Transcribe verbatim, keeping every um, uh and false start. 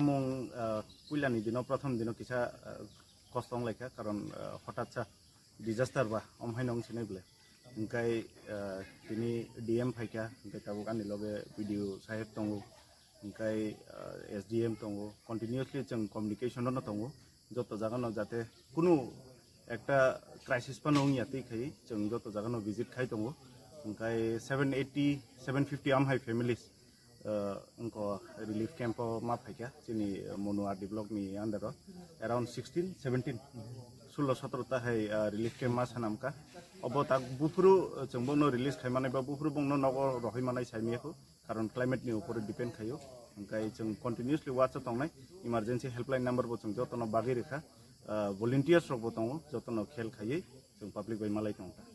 Mung, ah, puilani dino, prothom dino kisa, ah, kosto wnglaikha, karon, ah, hotat sa disaster ba, om haino wngsinai bole. Hingkai, ah, tini D M phaikha, hingkai tabuk ani loge B D O saheb tongo, hingkai, ah, S D M tongo, continuously chwng communication no tongo, joto jaga no jate kunu ekta crisis phano wngya twi khai chwng joto jaga no visit khai tongo, hingkai seven eighty, seven fifty amhai families, ah, wngkha relief camp o ma phaikha chini Monu R D block ni under o around sixteen, seventeen, sullo sotro ta hai, ah, relief camp ma sanamkha. Obo tak buphuru, ah, chwng bono release khai manai ba buphuru bongno nogo rohoi manai sai miyakho, karon climate ni upore depend khaio. Hingkai chwng continuously watch o tongnai, emergency helpline number bo chwng jotono bagwi rikha, ah, volunteers rok bo tongo, jotono khel khaiwi chwng public bai malai tongkha.